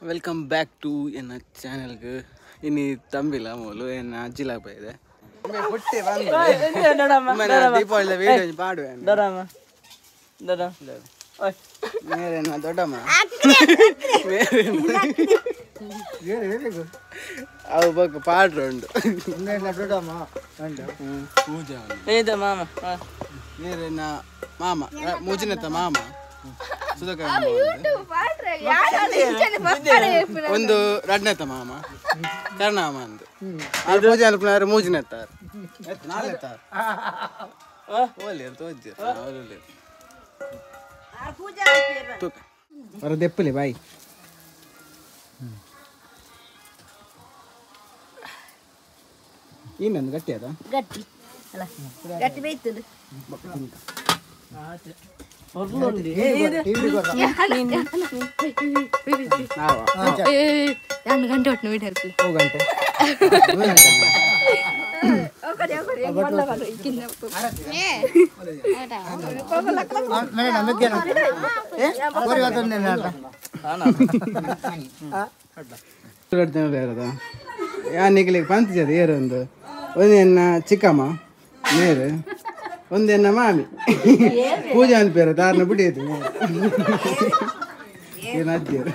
Welcome back to ಎನ್ನ ಚಾನೆಲ್ಗೆ. ಇನ್ನು ತಂಬಿಲ್ಲ ಮೂಲು ಎನ್ನ ಅಜ್ಜಿಲ ಪೋಯಿದೆ ಪುಟ್ಟಿ ಬಂದು ದೀಪಾವಳಿದ ವೀಡಿಯೋ ಪಾಡುವೆ. ಮೇರೇನ ದೊಡ್ಡಮ್ಮ ಅವು ಬೊಕ್ಕ ಪಾಡ್ರ ಉಂಡು ಪೂಜಾ ಮೇರೇನ ಮಾಮ ಮೂಜಿನತ್ತ ಮಾಮ ಸುಧಾಕರ್ ಒಂದು ರಡ್ನತ್ತ ಮಾಮ ಕರ್ಣಾಮ ಅಂದು ಪೂಜೆ ಅನ್ಪುನಾರು ಮೂಜಿನತ್ತಾರು ನಾಲೆತ್ತಾರು ಓಲಿ ತೋಜ್ಜಿ ಹೊರ ದೆಪ್ಪಲಿ ಬಾಯಿ. ಇನ್ನೊಂದು ಗಟ್ಟಿ ಅದ ಗಟ್ಟಿ ಅಲ್ಲ ಗಟ್ಟಿ ಬೇಯ್ತದೆ. ಗಂಟೆ ಒಟ್ಟು ಗಂಟೆ ನಿಗಲಿಗೆ ಪಂತಿಜದ ಏರೊಂದು ಒಂದೆನ್ನ ಚಿಕ್ಕಮ್ಮ ಮೇರು ಒಂದೆನ್ನ ಮಾಮಿ ಪೂಜೆ ಅನ್ಪೇರ ದಾರನ ಬಿಡಿಯದು ಏನು ಅಜ್ಜಿಯರು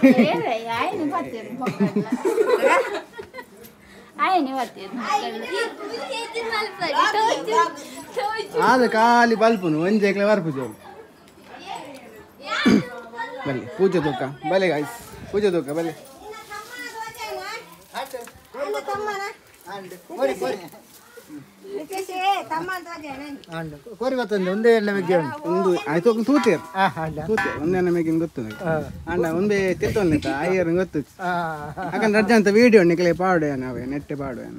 ಆದ ಖಾಲಿ ಬಲ್ಪುನು ಒಂಜೆಕ್ಲೆ ಬರ್ಪುಜು ಬಲ್ಲಿ ಪೂಜೆ ದೊಕ್ಕ ಬಲೆ ಗಾಯ್ಸ್ ಪೂಜೆ ದೊಕ್ಕ ಬಲೆ. ಒಂದು ಆಯ್ತು ತೂತೇರ್ ತೂತೇರ್ ಒಂದೇ ನಮಗೆ ಗೊತ್ತು ಅಂಡ ಒಂದೇ ತಿತ್ತೊಂದಿತ್ತ ಆಯ್ಯರ್ ಗೊತ್ತು ಯಾಕಂದ್ರೆ ಅರ್ಜ ಅಂತ ವೀಡಿಯೋ ನಿಕಲೆ ಪಾಡುವೆ ನಾವೇ ನೆಟ್ಟೆ ಪಾಡುವೆ.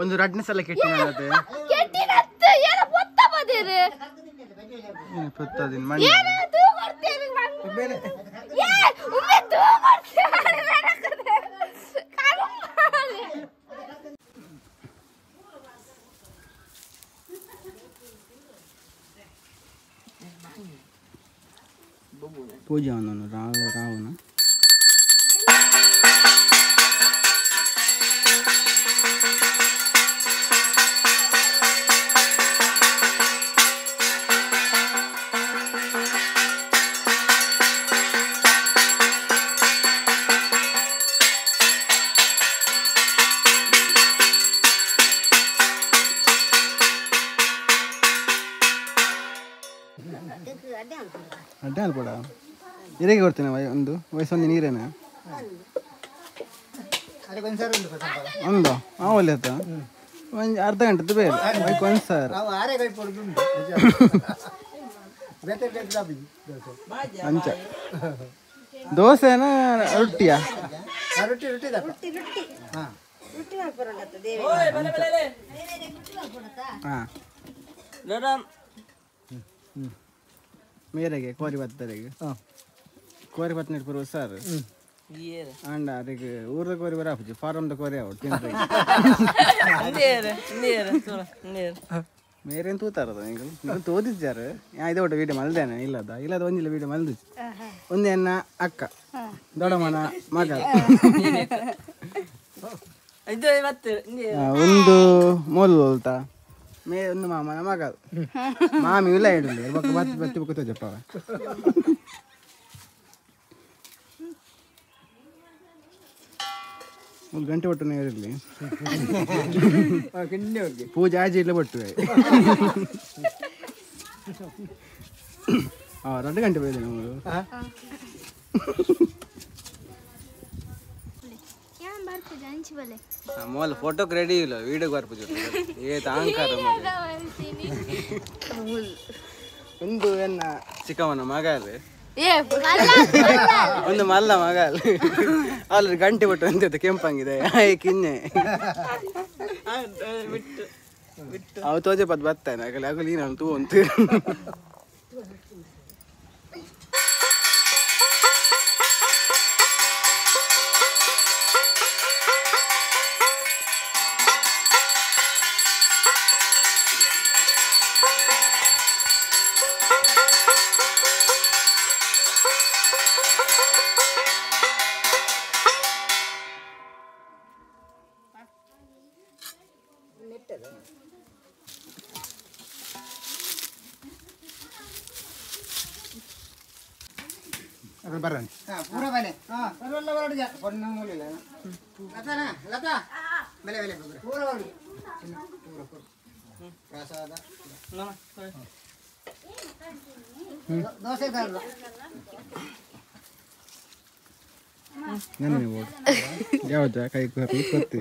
ಒಂದು ರಡ್ನ ಸಲ ಕೆಟ್ಟಿನ ಪೂಜೆ ಅವನು ರಾವು ರಾವಣ ಅಡ್ಡೆ ಅಲ್ಪಡ ಇರೆಗೆ ಕೊಡ್ತೇನೆ ಒಂದು ವಯಸ್ಸೊಂದು ನೀರೇನ ಒಂದು ಹಾಂ ಒಳ್ಳೆ ಆಯ್ತಾ ಒಂದು ಅರ್ಧ ಗಂಟೆ ಬೇರೆ ಒಂದು ಸಾರು ಅಂಚ ದೋಸೆನ ರೊಟ್ಟಿಯಾ? ಹಾಂ ಮೇರೆಗೆ ಕೋರಿ ಬತ್ತರಿಗೆ ಕೋರಿ ಬತ್ತ ನೆಟ್ಪುರು ಸರ್ ಅಂಡ ಅದಕ್ಕೆ ಊರದ ಕೋರಿ ಬರ ಆಪುಜಿ ಫಾರಮ್ದ ಕೋರಿ ಅವು ತಿಂದ್ರೆ ಮೇರೇನು ತೂತಾರದ ಈಗ ನೀವು ತೋದಿದ್ದಾರೆ ಇದು ಒಟ್ಟು ವೀಡಿಯೋ ಮಲ್ದೇನೆ ಇಲ್ಲದ ಇಲ್ಲದ ಒಂದಿಲ್ಲ ವೀಡಿಯೋ ಮಲ್ದು ಒಂದೇನ ಅಕ್ಕ ದೊಡ್ಡಮ್ಮನ ಮಗ ಒಂದು ಮೋಲ್ ಮೇ ಒಂದು ಮಾಮನ ಮಗ ಮಾಮಿ ಇಲ್ಲ ಇಡಲಿ ಬೊಕ್ಕ ಬತ್ತಿ ಬತ್ತಿ ಬೊಕ್ಕ ತೋಜಪ್ಪ ಒಂದು ಗಂಟೆ ಒಟ್ಟು ನೀರಿರಲಿ ಪೂಜೆ ಆಜಿ ಇಲ್ಲ ಬಟ್ಟು ಹಾಂ 2 ಗಂಟೆ ಬೈದೆ ನಮ್ಮದು. ಮೂಲ ಫೋಟೋಕ್ಕೆ ರೆಡಿ ಇಲ್ಲ ವೀಡಿಯೋಗೆ ಬರ್ಪುಜ ಏ ತಾಂಕಾರ ಒಂದು ಎನ್ನ ಚಿಕ್ಕಮ್ಮನ ಮಗ ಅಲ್ಲಿ ಒಂದು ಮಲ್ಲ ಮಗ ಅಲ್ಲಿ ಅಲ್ಲಿ ಗಂಟೆ ಬಿಟ್ಟು ಅಂತಿತ್ತು ಕೆಂಪಂಗಿದೆ ಕಿನ್ನೆ ಅವು ತೋಜೆ ಪದ್ ಬರ್ತಾನೆ ಆಗಲಿ ಆಗಲಿ ನಾನು ತೂ ಅಂತ. ಬರೋಣ ಪೂರ ಬಲೆ ಬರಲ್ಲ ಬರಡಿಗೆ ಪೊನ್ನ ಮೂಲಿಲ್ಲ ಲತಾನಾ ಲತಾ ಬೆಲೆ ಬೆಲೆ ಪೂರ ಬರಡಿ ಪೂರ ಪೂರ ಪ್ರಸಾದ ದೋಸೆ ತರಲ್ಲ ನನ್ನ ಓಡ್ ಯಾವ್ದು ಕೈ ಬರ್ಲಿ ಗೊತ್ತು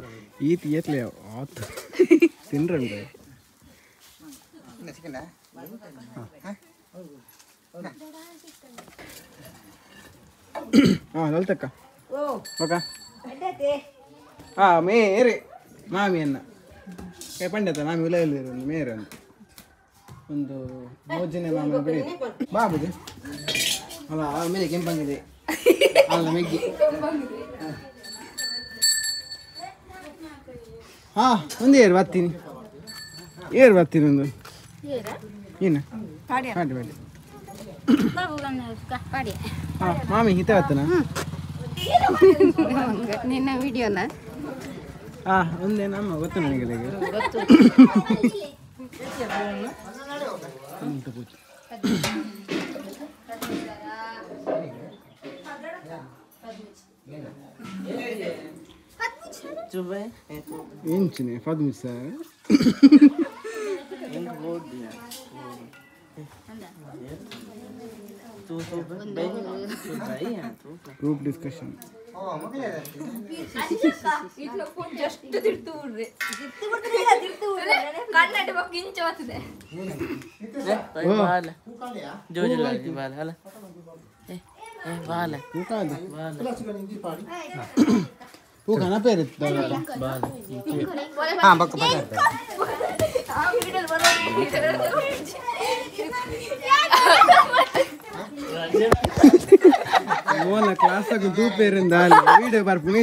ಈತ ಏತ್ಲೆ ಆತು ತಿನ್ರಂಡ ಹಾಂ ಲಲಿತಕ್ಕ ಓಕ ಹಾಂ ಮೇರೆ ಮಾಮಿಯನ್ನ ಕೈ ಪಂಡತ ಮಾಮಿ ಉಲ ಒಂದು ಮೇರೆ ಒಂದು ಒಂದು ಮೋಜಿನ ಮಾಮನ ಬಿಡಿ ಬಾಬುದು ಅಲ್ಲ ಆಮೇಲೆ ಕೆಂಪಂಗಿದೆ ಅಲ್ಲ ಮೆಗ್ಗಿ ಹಾಂ ಒಂದು ಏರು ಬರ್ತೀನಿ ಏರು ಬರ್ತೀನಿ ಒಂದು ಏನು ಪಾಡಿ ಪಾಡಿ ಹಾಂ ಮಾಮಿ ಹಿತ ಬರ್ತನ ನಿನ್ನ ವಿಡಿಯೋನ ಹಾಂ ಒಂದೇ ನಮ್ಮ ಗೊತ್ತು ನನಗೆ ಎಂಚಿನೆ ಪದ್ಮಿ ಸರ್ ಗ್ರೂಪ್ ಡಿಸ್ಕಷನ್ ಮೋಲ ಕ್ಲಾಸ್ ತೂಪೇರಿಂದ ವಿಡಿಯೋ ಬರ್ಪುನೆ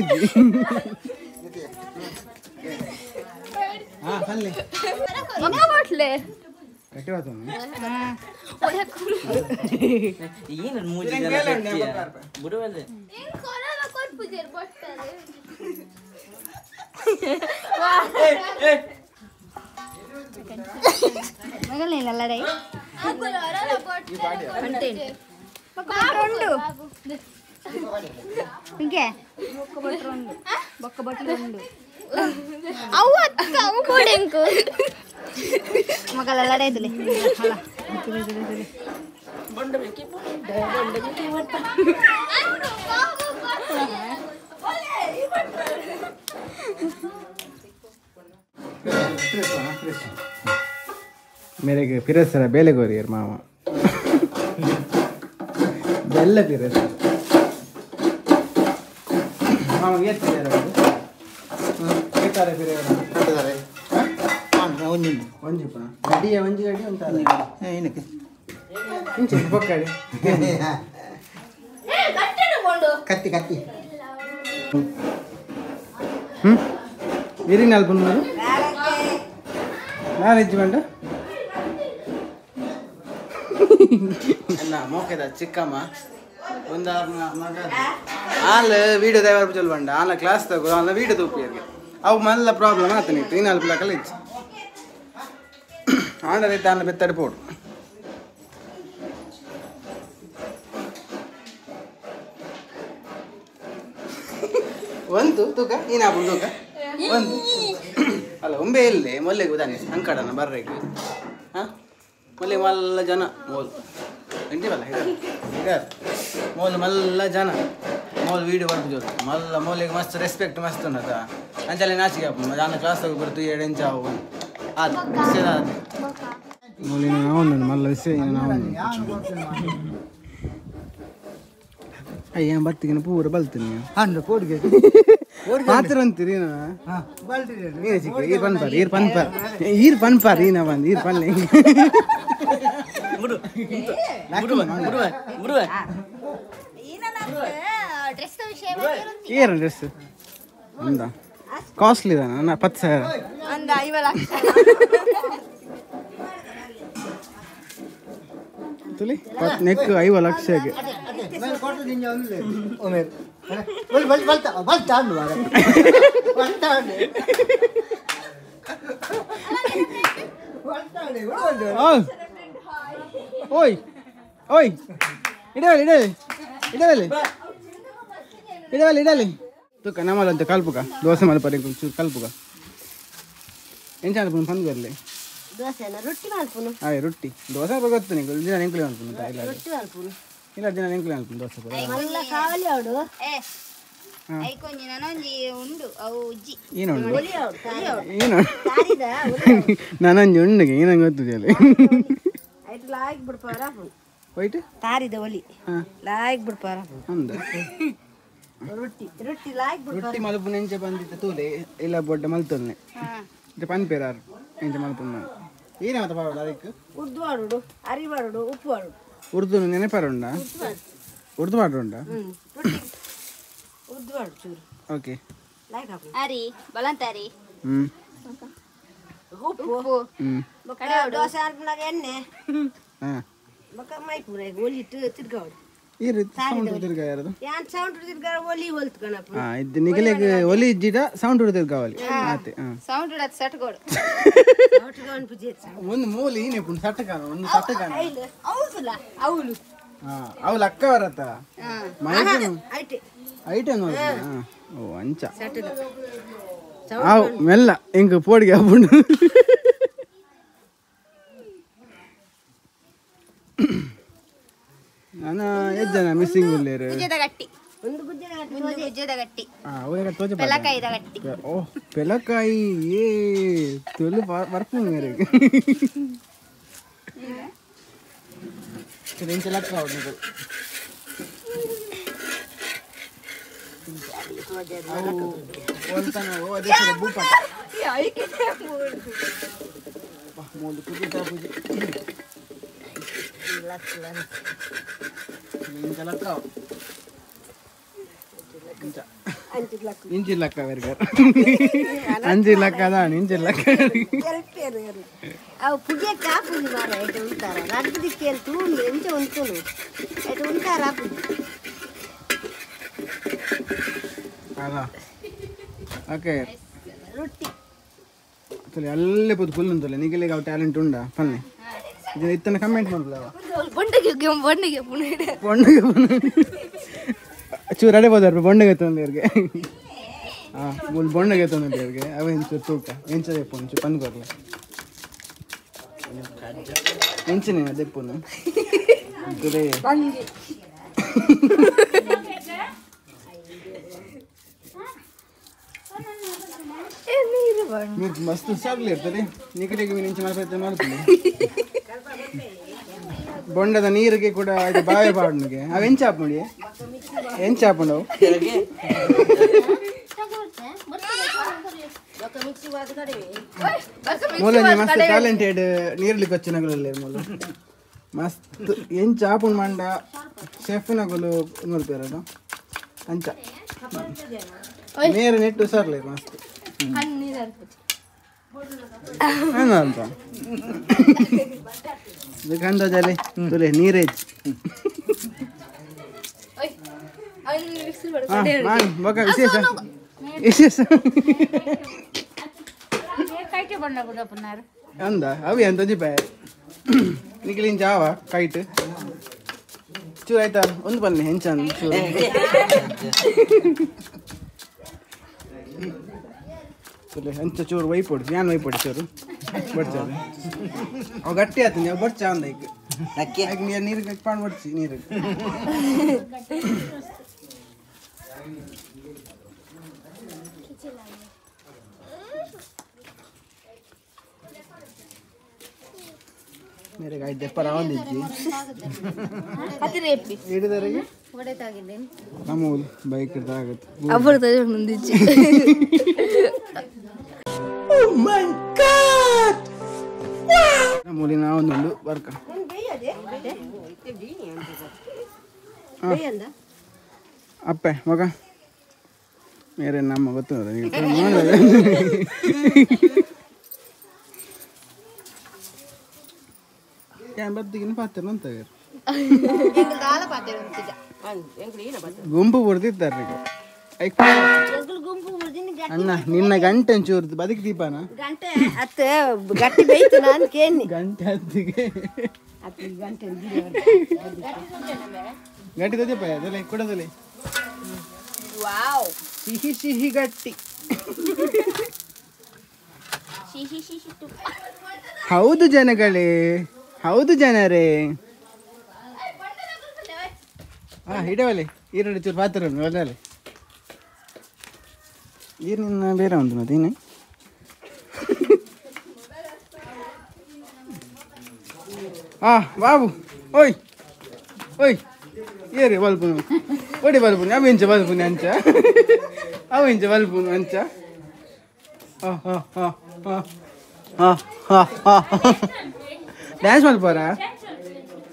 ಮೇರೆಗೆ ಪಿರಸರ ಬೇಲೆಗೋರಿಯರ್ ಮಾಮ ಬೆಲ್ಲ ಪಿರಸರ ಮಾಮ ಏತ್ತಾರೆ ಏತ್ತಾರೆ ಪಿರಸರ ಒಂಜಿ ಒಂಜಿ ಪಣ ಗಡಿಯ ಒಂಜಿ ಗಡಿ ಉಂಟಲ್ಲ ಏನಕ್ಕೆ ಇಂಚೆ ಬೊಕ್ಕಡಿ ಕತ್ತಿ ಕತ್ತಿ ಇರಿನಾಲ್ ಬಂದು ಮ್ಯಾರೇಜ್ ಬಂಡ ಅಲ್ಲ ಮೋಕೆದ ಚಿಕ್ಕಮ್ಮ ಒಂದು ಮಗ ಆಲ್ ವೀಡಿಯೋ ದೇವರ ಚಲ್ ಬಂಡ ಆಲ ಕ್ಲಾಸ್ ತಗೋ ಆಲ ವೀಡಿಯೋ ತೂಪಿಯರ್ಗೆ ಅವು ಮಲ್ಲ ಪ್ರಾಬ್ಲಮ್ ಆತನ ಇತ್ತು ಇನ್ನು ಅಲ್ಪ ಕಲಿಚ್ ಆಂಡರ್ ಆನ ಬೆತ್ತಡಿ ಪೋಡು ಒಂದು ತೂಕ ಏನಾಪು ತೂಕ ಒಂದು ಅಲ್ಲ ಒಂಬೆ ಇಲ್ಲೇ ಮೊಲ್ಲೆಗೆ ಉದಾನೆ ಅಂಕಡನ ಬರ್ರೆಗೆ ಹಾಂ ಮೊಲ್ಲೆ ಮಲ್ಲ ಜನ ಮೋಲ್ ಎಂಟಿವಲ್ಲ ಇದಾರೆ ಮೋಲ್ ಮಲ್ಲ ಜನ ಮೋಲ್ ವೀಡಿಯೋ ಬರ್ಪು ಮಲ್ಲ ಮೋಲಿಗೆ ಮಸ್ತ್ ರೆಸ್ಪೆಕ್ಟ್ ಮಸ್ತ್ ಉಂಟದ ಅಂಚಲೆ ನಾಚಿಗೆ ನಾನು ಕ್ಲಾಸ್ ತಗೋ ಬರ್ತು ಎರಡು ಇಂಚ ಆವು ಆತು ವಿಷಯ ಮೋಲಿನ ನಾವು ಮಲ್ಲ ವಿಷಯ ನಾವು ಅಯ್ಯ ಬತ್ತಿಗೆ ಪೂರ ಬಲ್ತೀನಿ ಪಾತ್ರ ಅಂತೀರಿ ನೀನು ಚಿಕ್ಕ ಈರ್ ಪನ್ಪಾರ್ ಈರ್ ಪನ್ಪಾರ್ ಈರ್ ಪನ್ಪಾರ್ ಈನ ಬಂದು ಈರ್ ಪನ್ಲೆ ಏನ ಡ್ರೆಸ್ ಅಂದ ಕಾಸ್ಟ್ಲಿ ಇದಾನ 10,000 ಅಂದ 5 ಲಕ್ಷ ತುಲಿ ನೆಕ್ 5 ಲಕ್ಷಗೆ ಓಯ್ ಓಯ್ ಇಡಲಿ ಇಡಲಿ ಇಡಲಿ ಇಡಲಿ ಇಡಲಿ ತೂಕ ನಮ್ಮಲ್ಲಂತ ಕಲ್ಪುಕ ದೋಸೆ ಮಲ್ಪರೆ ಚೂರು ಕಲ್ಪುಕ ಎಂಚ ಅನ್ಪುನು ಪಂದ್ ಬರಲಿ ದೋಸೆನ ರೊಟ್ಟಿ ಮಲ್ಪುನು ಆಯ್ ರೊಟ್ಟಿ ದೋಸೆ ಗೊತ್ತು ನಿಂಗೆ ದಿನ ಎಂಕುಲೆ ಮಲ್ಪುನು ಇಲ್ಲ ರೊಟ್ಟಿ ಮಲ್ಪುನು ಇಲ್ಲ ದಿನ ಎಂಕುಲೆ ಮಲ್ಪುನು ದೋಸೆ ಮಲ್ಲ ಕಾವಲಿ ಅವಡು ಏ ಐಕೊಂಜಿ ನನೊಂಜಿ ಉಂಡು ಅವು ಉಜ್ಜಿ ಏನು ಉಂಡು ಒಲಿ ಅವಡು ಏನು ತಾರಿದ ನಾನೊಂಜಿ ಉಂಡುಗೆ ಏನಂಗೆ ಗೊತ್ತಿದೆಯಲ್ಲ ಐಟ್ ಲಾಯ್ಕ್ ಬಿಡ್ಪಾರ ವೈಟ್ ತಾರಿದ ಒಲಿ ಲಾಯ್ಕ್ ಬಿಡ್ಪಾರ ಅಂದ ರೊಟ್ಟಿ ರೊಟ್ಟಿ ಲಾಯ್ಕ್ ಬಿಡ್ಪಾರ ರೊಟ್ಟಿ ಮಲ್ಪುನ ಎಂಚ ಬಂದಿತ್ತು ತೂಲೆ ಇಲ್ಲ ಬೊಡ್ಡ ಮಲ್ತೊಲ್ನೆ ಇದು ಪನ್ಪೇರಾರು ಎಂಚ ಮಲ್ಪುನ ಏನೇ ಮತ್ತೆ ಪಾಡ ಅದಕ್ಕೆ ಉರ್ದು ಮಾಡುಡು ಅರಿ ಮಾಡುಡು ಉಪ್ಪು ಮಾಡುಡು ಉರ್ದು ನೆನಪಾರುಂಡ ಉರ್ದು ಮಾಡುಂಡ ರೊಟ್ಟಿ ಉರ್ದು ಮಾಡು ಚೂರು ಓಕೆ ಲಾಯ್ಕ್ ಹಾಕು ಅರಿ ಬಲಂತಾರಿ ಹ್ಞೂ ಉಪ್ಪು ಹ್ಞೂ ಬೊಕ್ಕ ದೋಸೆ ಅನ್ಪುನಾಗ ಎಣ್ಣೆ ಹಾಂ ಬೊಕ್ಕ ಮೈಪುನ ಒಲಿಟ್ಟು ತಿರ್ಗಾವಡು ಈ ರೀತಿ ಸೌಂಡ್ ತಿರ್ಗ ಯಾರದು ಯಾನ್ ಸೌಂಡ್ ತಿರ್ಗ ಒಲಿ ಒಲ್ತು ಕಣಪ್ಪ ಹಾಂ ಇದು ನಿಗಲಿಗೆ ಒಲಿ ಇಜ್ಜಿಡ ಸೌಂಡ್ ತಿರ್ಗಾವಲಿ ಆತೆ ಹಾಂ ಸೌಂಡ್ ಉಡತ್ ಸಟ್ಗೋಡು ಒಂದು ಮೂಲೆ ಏನೇ ಪುಣ್ ಸಟ್ಟಕಾನ ಒಂದು ಸಟ್ಟಕಾನ ಹೌದಲ್ಲ ಅವಳು ಹಾಂ ಅವಳು ಅಕ್ಕ ಬರತ್ತ ಮೈಕ್ ಐಟೆ ಐಟಮ್ ಓ ಅಂಚ ಆವ್ ಮೆಲ್ಲ ಇಂಕ ಪೋಡಿಗೆ ಆಪುಂಡು ನಾನು ಎಷ್ಟು ಜನ ಮಿಸ್ಸಿಂಗ್ ಉಲ್ಲೇರು ಗುಜ್ಜದ ಗಟ್ಟಿ ಒಂದು ಗುಜ್ಜೆ ಒಂದು ಗುಜ್ಜದ ಗಟ್ಟಿ ಹಾಂ ಅವು ತೋಜ ಪೆಲಕಾಯಿದ ಗಟ್ಟಿ ಓ ಪೆಲಕಾಯಿ ಏ ತುಳು ಬರ್ಪುಂಡು ಮೇರೆ ಇಂಚ ಲಕ್ಕ ಉಂಟು ಇಂಚಿ ಲಕ್ಕ ಅಂಜಿ ಲಕ್ಕ ಅದಾಣ ಇಂಚಿ ಲಕ್ಕ ಅವು ಪುಗೆ ಕಾಪುಜಿ ಮಾರ ಐಟು ಉಂಟಾರ ರಡ್ಡು ದಿಕ್ಕೇನು ತೂಂಡು ಎಂಚ ಉಂಟುನು ಐಟು ಉಂಟಾರ ಪುಜಿ ಅದ ಓಕೆ ರೊಟ್ಟಿ ಅಸಲು ಅಲ್ಲೇ ಪೋದು ಫುಲ್ ಉಂಟಲ್ಲ ನಿಗಲಿಗೆ ಅವು ಟ್ಯಾಲೆಂಟ್ ಉಂಡಾ ಪನ್ನೆ ಇದು ಇತ್ತನ ಕಮೆಂಟ್ ಮಾಡ್ಲವ ಬೊಂಡಗೆ ಬೊಂಡಗೆ ಪುಣೆ ಬೊಂಡಗೆ ಚೂರು ಅಡೆ ಹೋದಾರ ಬೊಂಡಗೆ ತಂದೆ ಹಾಂ ಮುಲ್ ಬೊಂಡಗೆ ತಂದೆ ಅವ್ರಿಗೆ ಅವ ಎಂಚೂರು ತೂಕ ಎಂಚ ದೆಪ್ಪು ಒಂಚೂರು ಪಂದ್ ಕೊರ್ಲೆ ಎಂಚನೆ ದೆಪ್ಪುನು ತುಲೆ మీకు మస్తు ಹುಷಾರ್ಲಿ ಇರ್ತದೆ ನಿಕಟಿಗೆ ಮೀನು ಇಂಚ ಮಾಡ್ತಾ ಮಾಡ್ತೀನಿ ಬೊಂಡದ ನೀರಿಗೆ ಕೂಡ ಅದು ಬಾವೆ ಪಾಡ್ನಿಗೆ ಅವು ಎಂಚ ಆಪುಂಡಿ ಎಂಚ ಆಪುಂಡು ಮೂಲ ಮಸ್ತ್ ಟ್ಯಾಲೆಂಟೆಡ್ ನೀರ್ಲಿಕ್ಕೆ వచ్చినగులు ಮೂಲ ಮಸ್ತ್ ಎಂಚ ಆಪುಂಡು ಮಂಡ ಶೆಫ್ನಗುಲು ನೋಡ್ಪೇರದು ಅಂಚ ನೇರ ನೆಟ್ಟು ಹುಷಾರ್ಲಿ ಮಸ್ತ್ ಅಂತ ಅಂದಾಜಲ್ಲಿ ತುಲೆ ನೀರೇಜ್ ಬೊಕ ವಿಶೇಷ ವಿಶೇಷ ಅಂದ ಅವಿ ಅಂತ ಜಿಪಾಯ ನಿಖಿಲಿಂಚ ಆವ ಕೈಟ್ ಚೂರು ಆಯ್ತಾ ಒಂದು ಬನ್ನಿ ಹೆಂಚ ಚೂರು ಅಂಚ ಚೂರು ವೈಪೊಡು ಯಾನ್ ವೈಪೊಡು ಚೂರು ಬಡ್ಚಾರೆ ಅವು ಗಟ್ಟಿ ಆತು ನೀವು ಬಡ್ಚ ಅಂದ ಈಗ ನೀರು ನೀರು ಪಾಣ್ ಬಡ್ಚಿ ನೀರು ಮೇರೆಗೆ ಐದು ದೆಪ್ಪ ರಾವಂದಿಜ್ಜಿ ಹಿಡಿದರೆಗೆ ನಮ್ಮ ಬೈಕ್ ಆಗುತ್ತೆ ಮುಂದಿಜ್ಜಿ. ಮೂಲಿ ನಾವೊಂದುಂಡು ಬರ್ಕ ಅಪ್ಪೆ ಮಗ ಮೇರೆ ನಮ್ಮ ಗೊತ್ತು ಬತ್ತಿಗಿನ ಪಾತ್ರ ಅಂತ ಗುಂಪು ಬರ್ತಿದ್ದಾರೆ ಅಣ್ಣ ನಿನ್ನ ಗಂಟೆ ಒಂಚೂರು ಬದುಕಿ ದೀಪನ ಗಂಟೆ ಅತ್ತೆ ಗಟ್ಟಿ ಬೇಯ್ತು ನಾನು ಕೇನಿ ಗಂಟೆ ಹತ್ತಿಗೆ ಗಂಟೆ ತೋಜಪ್ಪ ಅದಲ್ಲ ಕೊಡೋದಲ್ಲ. ವಾವ್ ಸಿಹಿ ಸಿಹಿ ಗಟ್ಟಿ. ಸಿಹಿ ಸಿಹಿ ತುಪ್ಪ. ಹೌದು ಜನಗಳೇ, ಹೌದು ಜನರೇ. ಹಾಂ ಇಡವಲ್ಲಿ ಈರುಳ್ಳಿ ಚೂರು ಪಾತ್ರ ಒಳ್ಳೆ ಈರಿನ ಬೇರೆ ಉಂಟು ಮತ್ತೇನೆ. ಹಾಂ ಬಾಬು ಓಯ್ ಓಯ್ ಏರಿ ಬಲ್ಪುನು ಒಡಿ ಬಲ್ಪುನಿ ಅವು ಇಂಚ ಬಲ್ಪುನಿ ಅಂಚ ಅವು ಇಂಚ ಬಲ್ಪುನು ಅಂಚ. ಹಾಂ ಹಾಂ ಹಾಂ ಹಾಂ ಹಾಂ ಹಾಂ ಹಾಂ ಡ್ಯಾನ್ಸ್ ಮಲ್ಪಾರ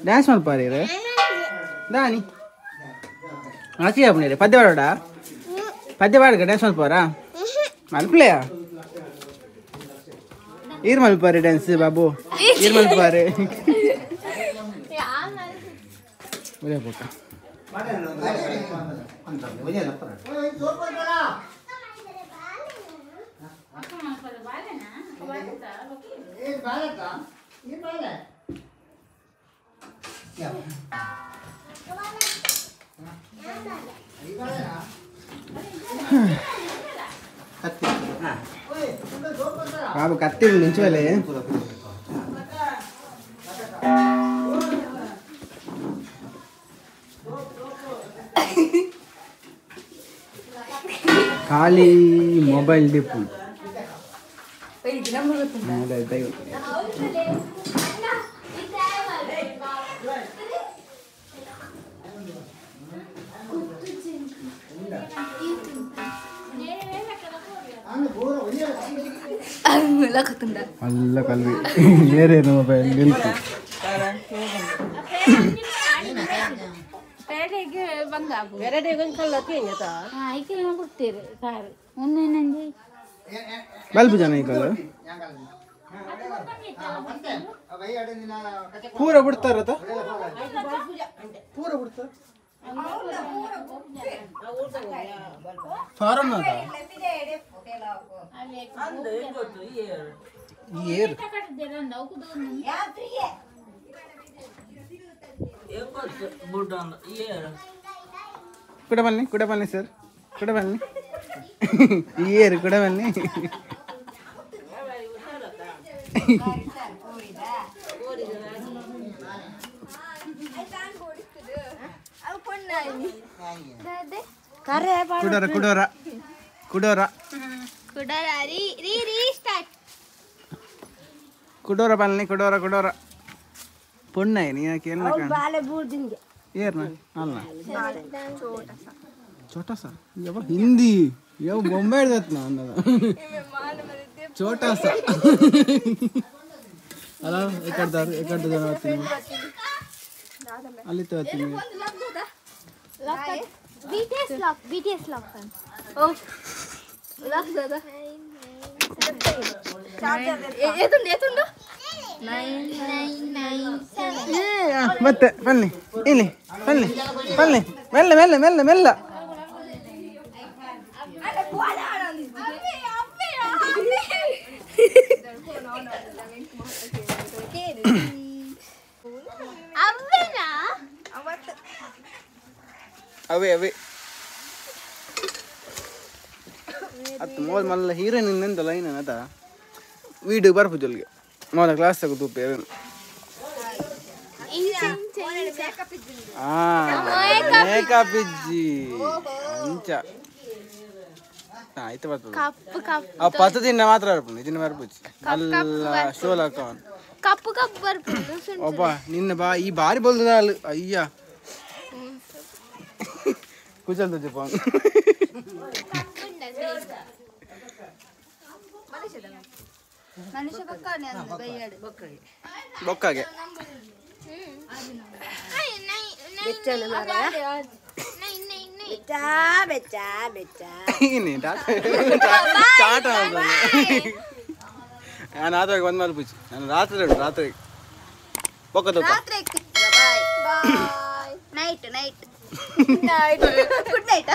ಡ್ಯಾನ್ಸ್ ಮಲ್ಪಾರ ಇರು ದಾನಿ ಆಚೆ ಆಪುಣಿ ಪದ್ಯ ಪಾಡೋಡ ಪದ್ಯ ಪಾಡ್ಕ ಡ್ಯಾನ್ಸ್ ಮಲ್ಪಾರ ಮಲ್ಪಲೆಯಾ ಈರ್ ಮಲ್ಪಾರೆ ಡ್ಯಾನ್ಸ್ ಬಾಬು ಈರ್ ಮಲ್ಪಾರೆ ಒಳ್ಳೆ ಪೋಕ. ಬಾಬು ಕತ್ತಿ ನಿಂಚುವಲೆ ಖಾಲಿ ಮೊಬೈಲ್ ಡಿಪ್ಪು. ಅಲ್ಲ ಕಲ್ವಿ ಏರೇನು ಮೊಬೈಲ್ ನಿಲ್ತು. ಬಲ್ಬು ಜನ ಈ ಕಲ್ಲ ಪೂರ ಬಿಡ್ತಾರ ಪೂರ ಬಿಡ್ತಾರ ಫಾರಂ ಅದ ಏರ್ ಕೂಡ ಬನ್ನಿ ಕೂಡ ಬನ್ನಿ ಸರ್ ಕೂಡ ಬನ್ನಿ ಏರು ಕೂಡ ಬನ್ನಿ. ಕುಡೋರ ಕುಡೋರ ಕುಡೋರ ಕುಡೋರ ರೀ ರೀ ರೀ ಸ್ಟಾರ್ಟ್ ಕುಡೋರ ಬನ್ನಿ ಕುಡೋರ ಕುಡೋರ ಪೊಣ್ಣ ನೀ ಏರ್ನ ಅಲ್ಲ ಛೋಟಾ ಸಾ ಯಾವ ಹಿಂದಿ ಯಾವ ಬೊಂಬೆ ಹಿಡ್ದತ್ ನಾ ಛೋಟಾ ಸಾ ಅಲ್ಲ ಎಕ್ಕಡ್ದಾರು ಎಕ್ಕಡ್ದು ಜನ ಬರ್ತೀನಿ ಅಲ್ಲಿ ಬರ್ತೀನಿ. BTS lock BTS lock oh lock ದಾದಾ ಏತುಂಡು ಏತುಂಡು 9 9 9 7 ಮತ್ತೆ ಬನ್ನಿ ಇಲ್ಲಿ ಬನ್ನಿ ಬನ್ನಿ ಮೆಲ್ಲ ಮೆಲ್ಲ ಮೆಲ್ಲ ಮೆಲ್ಲ ಅವೇ ಅವೇ ಅತ್ತು ಮೋಲ್ ಮಲ್ಲ ಹೀರೋಯಿನ್ ನಿಂದ ಲೈನ್ ಅದ ವೀಡಿಯೋ ಬರ್ಪು ಜಲ್ಗೆ ಮೋಲ ಕ್ಲಾಸ್ ತಗೋ ತೂಪೆ ಅವೇ. ಮೇಕಪ್ ಇಜ್ಜಿ ಅಂಚ ಆಯ್ತು ಬರ್ತದೆ. ಆ ಪತ್ತು ದಿನ ಮಾತ್ರ ಬರ್ಪುಂಡು ಇದನ್ನ ಬರ್ಪುಜಿ ಅಲ್ಲ ಶೋಲ್ ಹಾಕವನ್ ಕಪ್ಪು ಕಪ್ಪು ಬರ್ಪುಂಡು. ಒಬ್ಬ ನಿನ್ನ ಬಾ ಈ ಬಾರಿ ಬೋಲ್ದ ಅಯ್ಯ ಕುಚಲ್ ತುಜಿ ಫೋನ್ ಬೊಕ್ಕಾಗೆ ನಾನು ಆದಾಗ ಒಂದು ಮಾಲು ಪೂಜಿ ನಾನು ರಾತ್ರಿ ಉಂಟು ರಾತ್ರಿ ಬೊಕ್ಕ night night night good night.